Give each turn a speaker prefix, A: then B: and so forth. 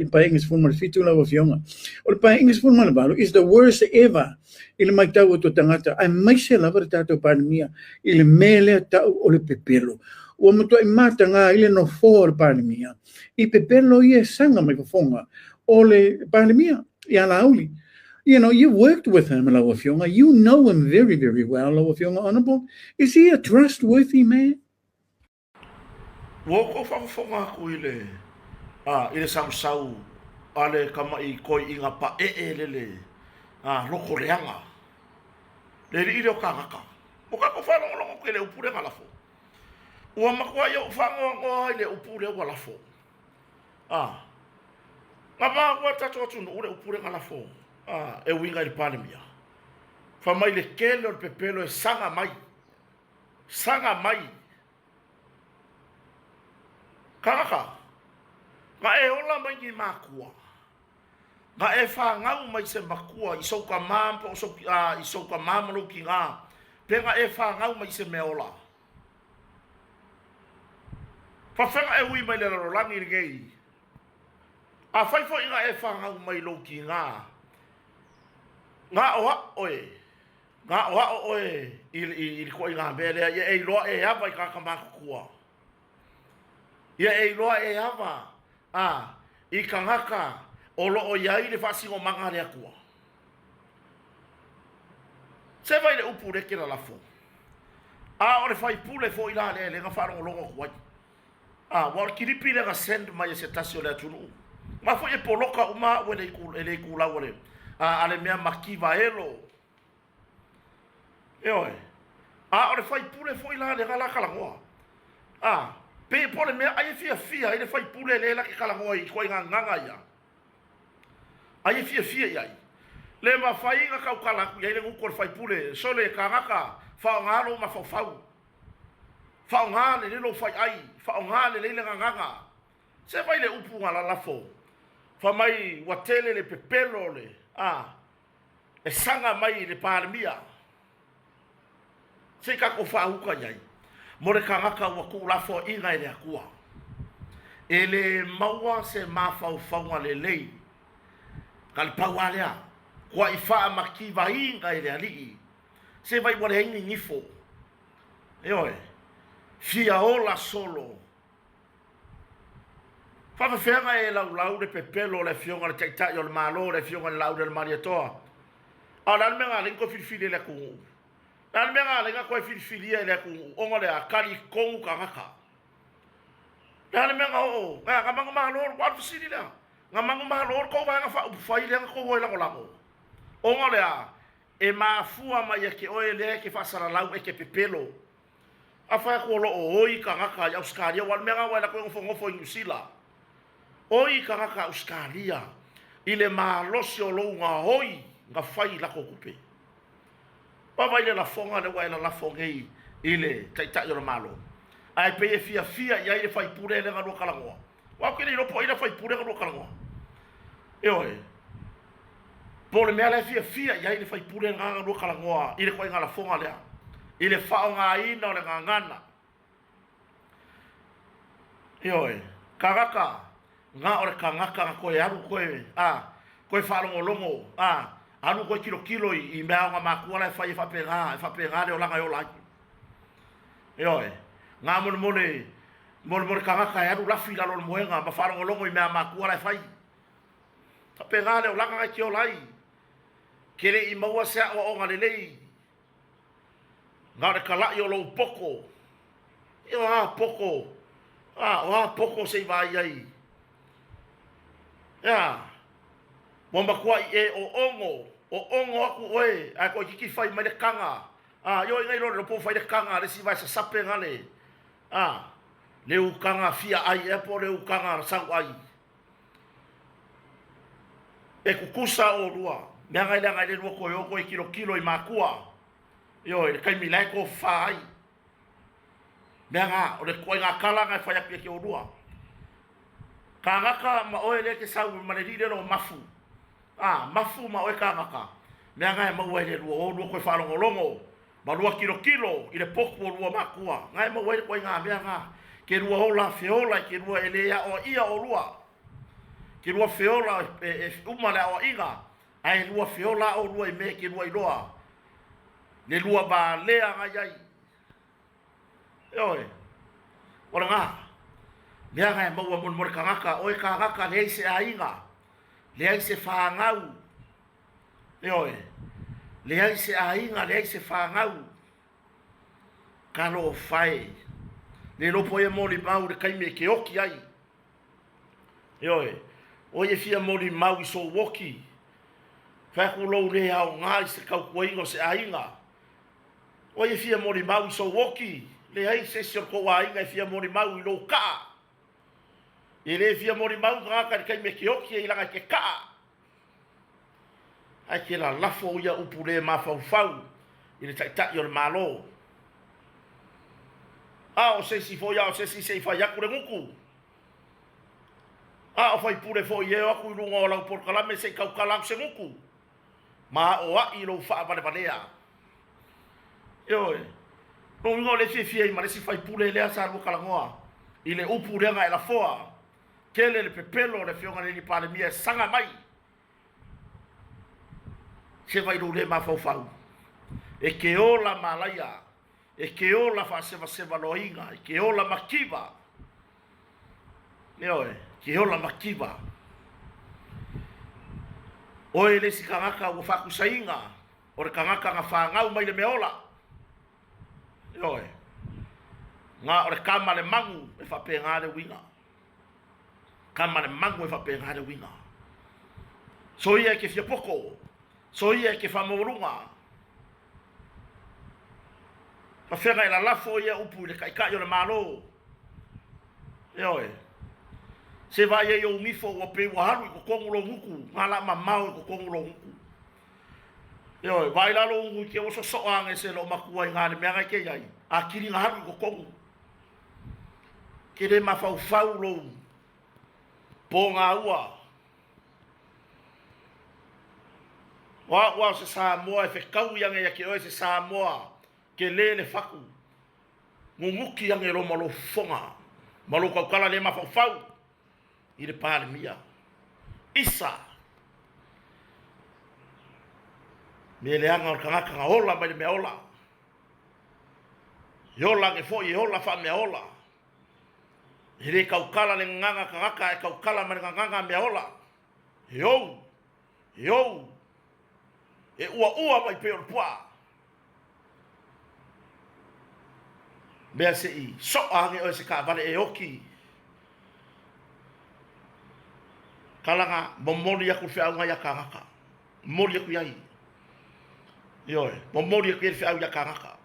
A: le Paeaiga 17 lau Afioga. O le Paeaiga 18 is the worst ever i le matau atu a tagata, aemaise lava le tatou Palemia i le mea lea tau o le pepelo. Ua matuai mataga ai le nofoa o le Palemia i pepelo ia e saga mai fofoga o le Palemia ia Laauli. You know, you worked with him, lau Afioga. You know him very, very well, lau Afioga Honourable. Is he a trustworthy man?
B: Ua outou faafofoga atu i le, a, i le sausau a le tamaʻi toeʻina paʻeʻe lele, a, loto leaga, le alii lea o kānaka. Ua tatou faalogologo atu i le upu lea na lafo. Ua matuai ou faanoanoa i le upu lea ua lafo. A, na maua e le tatou atunuu le upu lea na lafo, a, e uiga i le Palemia. Fai mai le tele o le pepelo e saga mai, saga mai Kanaka, na e ola mai ni makua, na e fanau mai se makua i sou tama po o sou, a, i sou tama ma lou tinā, pe na e fanau mai se mea ola. Faafeai na e ui mai le lalolagi lenei. Afai foi na e fanau mai lou tinā, na o aʻo oe Na aʻoaʻo ʻoe i, i, i le ituaiga mea lea, ia e iloa e ava i tagata matutua. Ia e iloa e ava a, i tagata o lo o i ai le faasinomaga a le Atua. Seva i le upu lea ke lalafo. A o le faipule foi la lea lea na faalogologo atu ai. A, ua o le kilipi lea na send mai e se tasi o le atunuu. Ma foi e poloka uma au e le, e le itulau a le, a, a le mea makivaelo. Ioe. A o le faipule foi la lea la talanoa. A, pe po o le mea ai e fiafia ai le faipule lea la ke talanoa i ituaiga gagaga ia. Ai e fiafia i ai. Le mafai na tautala atu i ai le gutu o le faipule, sole kānaka, faaaoga lou mafaufau. Faaaoga lelei lou faiai, faaaoga lelei le gagaga. Se fai le upu na lalafo, fai mai ua tele le pepelo o le, a, e saga mai i le Palemia. Se i tatou faauta i ai mo le tagata ua tuulafoaiina e le Atua. E le maua se mafaufauga lelei ka le pau lava lea, kuai faamativaina e le Alii, se vai ua leai ni nifo. Ioe, fia ola solo. Faafefea e laulau le pepelo o le Afioga i le Taitai o le Malo, le Afioga i le Laaulialemalietoa? A o le a le mea na ala ai ona toe filifili e le atunuu? O le a le mea na ala ai ona toe filifilia e le atunuu ona o le a? Talitonu tagata. O le a le mea na oo? Na, na manumalo, ua alu fesili lea. Na manumalo le tou Vaega Faaupufai lea na tou o e lagolago. Ona o le a? E mafua mai ia te oe lea e te faasalalau e te pepelo. Afai atu o lo o oi tagata i Ausetalia, aua o le mea lena ua e alu atu e nofonofo i Niu Sila. Oi tagata Ausetalia i le malosi o lou gaoi na fai i latou tupe. Vaavaai le lafoga lea ua e lalafo nei i le Taitai o le Malo. Ae pei e fiafia i ai le faipule lea na lua talanoa. Aua ou te le iloa po o ai lea faipule na lua talanoa. Ioe. Po o le mea la e fiafia i ai le faipule lena na lua talanoa i le ituaiga lafoga lea, i le faaaogaina o le gagana. Ioe. Tagata, na o le tagata na toe alu toe, a, toe faalogologo, a, alu toe tilotilo i, i mea a ona matua la e fai e faapena, e faapena le olaga e ola ai. Ioe. Na molemole, molemole tagata e alu lafi i lalo o le moega ma faalogologo i mea a matua la e fai. Faapena le olaga e te ola ai. Ke le i maua se aoaoga lelei, na o le kalaʻi o lou poto. Ia o a poto, a, o a poto se i vaai ai. Ea, ua matuai e oogo, oogo aku oe, ae toeitiiti fai mai le kaga. A, ioe nei loa le po fai le kaga a le isi vae sasape na le, a, le ukaga fia ai ea po o le ukaga sau ai. E kukusa olua, leaga e leaga i le lua toe o toe tilotilo i makua, ioe, i le taimi la e tofafa ai. Leaga o le ituaiga tala na e fai atu ia te olua. Kānaka ma oe lea e te sau ma le alii lea o lo o mafu. A, mafu ma oe kānaka, leaga e maua ai le lua o lua toe faalogologo ma lua tilotilo i le potu o lua makua. Na e maua ai le ituaiga mea na, ke lua ola feola i ke lua e le aoaia olua. Ke lua feola e, e uma le aoaiga, ae lua feola oulua i mea e ke lua iloa. Le lua valea ngai ai. Ioe. O lena. Leaga e maua mo le tagata, o e tagata leai se aiga, leai se fanau. Ioe. Leai se aiga, leai se fanau. Talofa e. Le iloa po o ai e molimau i le taimi e te oti ai. Ioe. O ai e fia molimau i sou oti. Fai atu lou le aoga i se tautuaina o se aiga. O ai e fia molimau i sou oti. Leai se isi o le tou aiga e fia molimau i lou kaa. E le fia molimau tagata i le taimi e te oti ai leaga e te kaa. Ae te lalafo ia upu le mafaufau i le Taitai o le Malo. A o se isi foi, a o se isi se i fai atu le gutu. A o faipule foi e o atu i luga o lau polokalame se i tautala atu se gutu. Ma aoai lou faavalevalea. Ioe. Lona uiga o le fiafia ai ma le isi faipule lea sa lua talanoa i le upu lea na e lafoa. Tele le pepelo o le Afioga i le Palemia e saga mai se vai lou le mafaufau. E ke ola malaia, e ke ola faasevaseva loaina, e ke ola mativa. Ioe, ke ola mativa. Oe le isi tagata ua faakusaina o le tagata na fanau mai le mea ola. Ioe. Na o le kama le magu e faapena le uiga. Kama le magu e faapena le uiga. Soia e ke fia poto. Soia e ke faamaualuga. Fafega e lalafo ia upu i le taitai o le Malo. Ioe. Se vaai ai ou gifo ua pei ua alu i totonu lou gutu, na la mamao i totonu lou gutu. Ioe, vaai la lou unu i te ua sosoa ane se loo matua i na le mea na i te iai, a kili na alu i totonu. Ke le mafaufau lou pōgaua. O au a o se Samoa e fekaui ane ia te oe se Samoa ke lē le fatu. Nunuki ane lo ma lou fofoga ma lou tautala le mafaufau i le Palemia. Isa! Mea leaga o le tagata na ola mai le mea ola. E ola ane foi e ola faamea ola. E le tautala le gagana tagata ae tautala ma le gagana mea ola. E ou! E ou! E uaua mai pei o le puaa. Mea se i soa ane oe se taavale e oki. Kalaga momoli atu le feauga ia kānaka. Momoli atu i ai. Ioe, momoli atu i ai le feau ia kānaka.